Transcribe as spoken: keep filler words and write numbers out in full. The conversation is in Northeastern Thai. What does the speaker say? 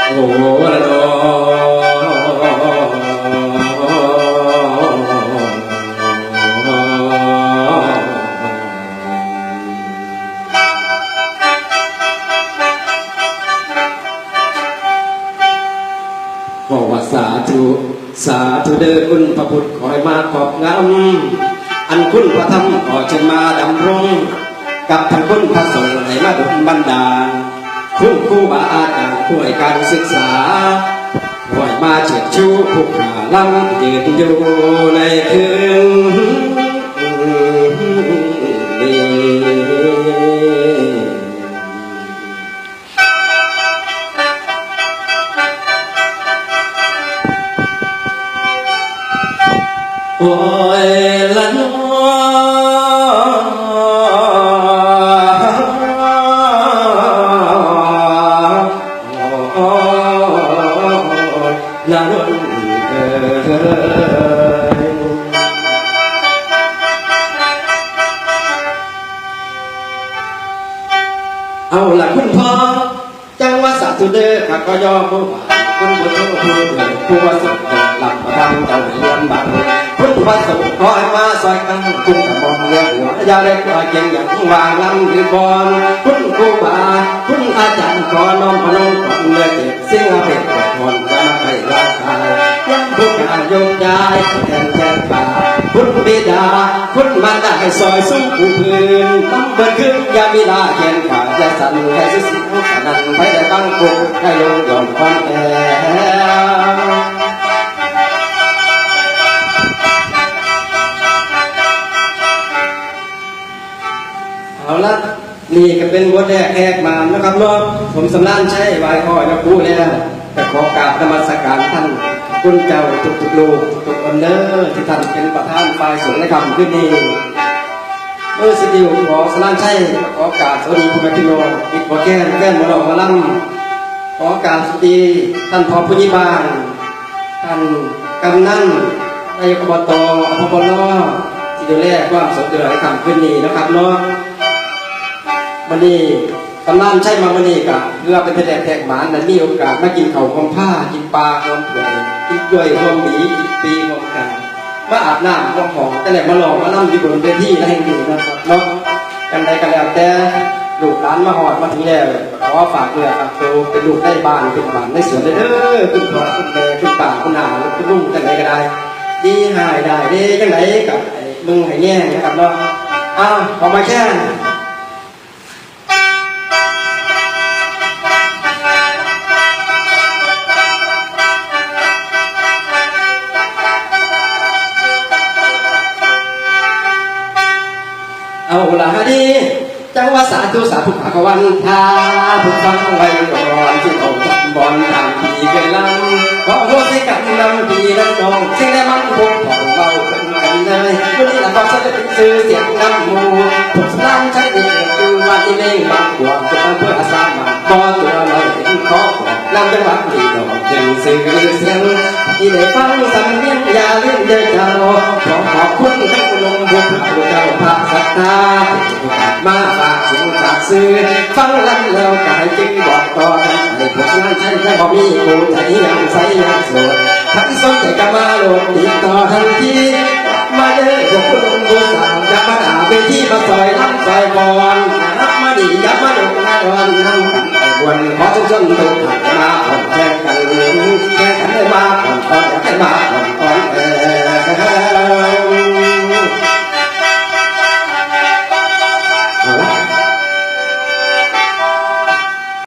โอ้ละนอ บอกว่าสาธุ สาธุเด้อคุณพระพุทธ ขอให้มาครอบงำ อันคุณพระธรรมขอเชิญมาดำรง กับท่านคุณพระสงฆ์ให้มาดลบันดาล คุณครูบาอาจารย์ผู้ให้การศึกษา ขอให้มาเชิดชูผู้ข้าลำยืนอยู่ในคืนนี้ โอ้ยละนอ ละนอเอ่ย เอาล่ะคุณพ่อ จังว่าสาธุเด้อ ข้าก็ยอมผู้บาป คุณผู้ชมผู้เถิดผู้ว่าสุขเถิด ลำประทับเจ้าเรือนบัง คุณพระสงฆ์ขอให้มาซอยกัน คุณกระหม่อมเรียกหัว อย่าได้กลัวเกรงอย่างวางลำหรือบอล คุณครูบา คุณอาจารย์ขอน้อมพนมก่อนเมื่อเจ็บ สิ่งอาเพศเกิดมนต์จะมาให้ราคา ยังผู้กล้ายกย้ายแทนแทนป่า คุณบิดา คุณมารดาให้ซอยสู้ผู้พื้น ต้องเบิดขึ้น อย่ามีลาแขนขา อย่าสั่นให้สุดสิ้นขนาดไปได้บางคนให้ลงหย่อนความแอ เอาละ นี่ก็เป็นบทแรกแหกมานนะครับเนาะ ผมสำราญชัยไหว้พ่อยกครูแล้ว แต่ขอกราบนมัสการท่านคุณเจ้าทุกๆรูปทุกๆองค์เด้อ ที่ท่านเป็นประธานฝ่ายสงฆ์ในค่ำคืนนี้ เมื่อสิริวขอสำราญชัย ขอกราบสวัสดีพ่อแม่พี่น้อง อิดบ่แก้นแก้นบ่ลองบ่ลำ ขอกราบสวัสดีท่านผอผู้ใหญ่บ้าน ท่านกำนัน นายกอบต อพปล ที่ดูแลความสงบเรียบร้อยในค่ำคืนนี้นะครับเนาะ วันนี้สำราญชัยมาวันนี้ก็เพื่อเป็นแผนกแทกหมานนั้นมีโอกาสมากินข้าวหอมผ้า กินปลาหอมถ้วย กินกล้วยหอมหวี กินปีหอมกัน มาอาบน้ำหอมหอม แต่แหละมาลองมาล่ำอยู่บนเวทีแห่งนี้นะครับเนาะ กันใดก็แล้วแต่ ลูกหลานมาฮอดมาถึงแล้ว ขอฝากเนื้อฝากตัวเป็นลูกได้บ้านเป็นบ้านในสวนเด้อ คุณพ่อคุณแม่คุณป้าคุณน้าคุณลุงจังใดก็ได้ ดีหายได้เด้จังใดกับไอ้มึงให้แย่งนะครับเนาะ อ้าว ขอมาแค่ เอาละฮะนี่ จังว่าสาธุสาธุภาควันทาผู้ฟังไว้ก่อนที่เขาทำบอนตามที่เคยลำขอโหสิกรรมนำพี่นำน้องสิ่งใดมันคงผ่องเราเป็นกันเลยวันนี้ละก็จะเป็นชื่อเสียงนำหมู่ผมสร้างใช้ดีเกิดคือวันที่เล่งบางกวางจะทำเพื่ออาสามาบ่ตัวเราเห็นขอบอกนำจังหวัดนี้ดอกเด่นชื่อเสียงที่ได้ฟังสำเนียงอย่าลืมเด้อเจ้าขอขอบคุณท่านผู้นำบุญผู้เจ้าพระศรัทธา มาฝากเสียงฝากซื่อฟังลำแล้วกายจึงบอกต่อกันให้พวกงานใช้แค่บ่มีผู้ใจยังใสยังโสดท่านสนใจก็มาโหลดติดต่อทันทีมาเลยพวกคุณผู้สาวจะมาด่าเวทีมาซอยลำซอยบอลมาดีอย่ามาดุมาดอนนั่งกันแต่บวนขอทุกท่านทุกท่านมาผ่อนแข่งกันแข่งกันได้มาผ่อนผ่อนกันได้มา